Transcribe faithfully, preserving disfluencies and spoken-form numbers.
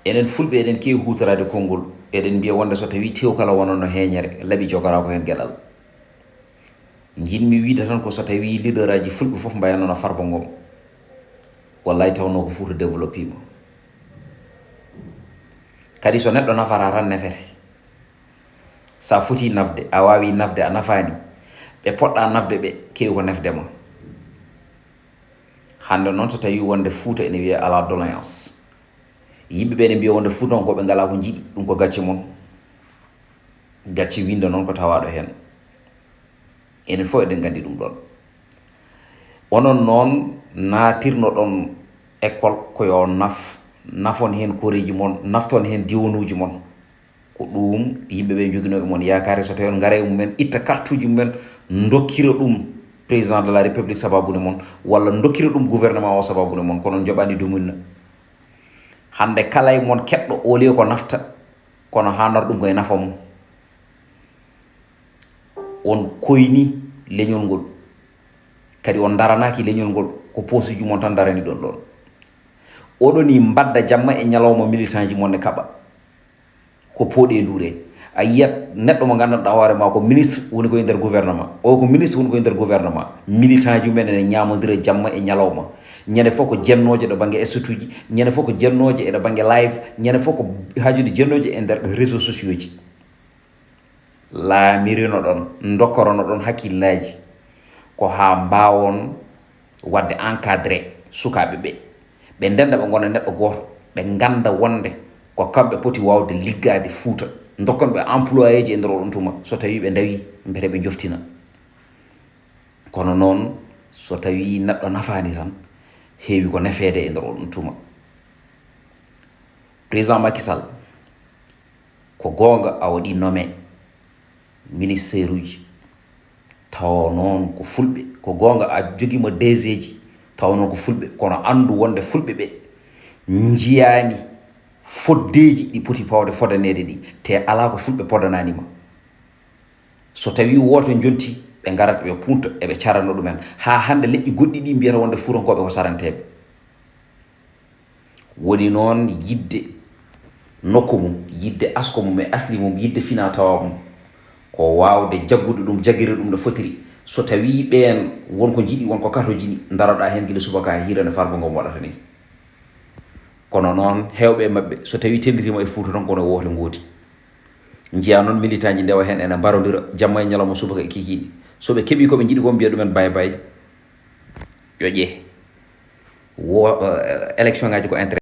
Enen Fulɓe eɗen keewi huutoraade konngol, eɗen mbiya wonde so tawii tew kala wonanno heeñere, laɓi jogoraa ko heen geɗal. Njiɗmi wiyde tan ko so tawii leaderaaji Fulɓe fof mbayatno no Farba Ngom, wallaahi tawnoo ko Fuuta développé ma. Kadi so neɗɗo nafataa tan nefete. So a fotii nafde, a waawii nafde, a nafaani, ɓe poɗɗaa nafde ɓe keewi ko nefde ma. Hannde noon so tawii wonde Fuuta ene wiyee alaa doléance. Yimɓe ɓe ene mbiya wonde Fuutankooɓe ngalaa ko njiɗi, ɗum ko gacce mon. Gacce winnde noon ko tawaaɗo heen. Enen fof eɗen nganndi ɗum ɗoon. Onon noon naatirnoɗon école ko yo naf, nafon heen koreeji mon, nafton heen diwanuuji mon. Ko ɗum yimɓe ɓe njoginoo e mon yaakaare, so tawii on ngara e mumen, itta kartuuji mumen, ndokkira ɗum président de la république sababune mon, walla ndokkira ɗum gouvernement o sababune mon, kono on njoɓaani dumunna. Hannde kala e mon keɗɗo, au lieu ko nafta, kono haanor ɗum koye nafa mum. On koyni leñol ngol, kadi on ndaranaaki leñol ngol, ko poosuji mon tan ndarani ɗon ɗon. Oɗoni mbadda jamma e ñalawma militant ji mon ne kaɓa. Ko pooɗe nduure. A yiyat neɗɗo mo nganndanɗaa hoore ma ko ministre woni koye nder gouvernement. O ko ministre woni koye nder gouvernement. Militant ji mumen ene ñaamodira jamma e ñalawma. Ñande fof ko jennooje ɗo bannge statut ji, ñande fof ko jennooje e ɗo bannge live, ñande fof ko haajude jennooje e nder réseaux sociaux ji. Laamirinoɗon, ndokkoronoɗon hakkillaaji ko haa mbaawon waɗde encadré sukaaɓe ɓe. Ɓe ndennda, ɓe ngona neɗɗo gooto, ɓe ngannda wonde ko kamɓe poti waawde liggaade Fuuta. Ndokkon ɓe employéji e nder oɗon tuma, so tawii ɓe ndawii, mbete ɓe njoftina. Kono noon, so tawii neɗɗo nafaani tan, heewi ko nefeede e nder oɗon tuma. Président Macky Sall, ko goonga a waɗii nommé ministère uji, tawa noon ko Fulɓe. Ko goonga a jogiima DG ji, tawa noon ko Fulɓe. Kono anndu wonde Fulɓe ɓe njiyaani foddeeji ɗi poti pawde fodaneede ɗi, te alaa ko Fulɓe podanaani ma. So tawii wooto njontii, ɓe ngarat ɓe punta, eɓe carana ɗumen. Haa hannde leƴƴi goɗɗi ɗi mbiyata wonde Fuutankooɓe ko saranteeɓe. Woni noon yiɗde nokku mum, yiɗde asko mum e asli mum, yiɗde fina tawa mum, ko waawde jaggude ɗum, jaggirde ɗum no fotiri. So tawii ɓeen won ko njiɗi, won ko katojini, ndaroɗaa heen gila subaka haa hiirande Farba Ngom waɗata ni. Kono noon, heewɓe e maɓɓe, so tawii tellitiima e Fuuta tan, kono woote ngooti. Njiyaa noon militant ji ndewa heen ene mbarondira jamma e ñalawma, subaka e kikiiɗe. So ɓe keɓii ko ɓe njiɗi ko, mbiya ɗumen bay bay. Ƴoƴee. Wo, eh, élection ngaji ko intérêt.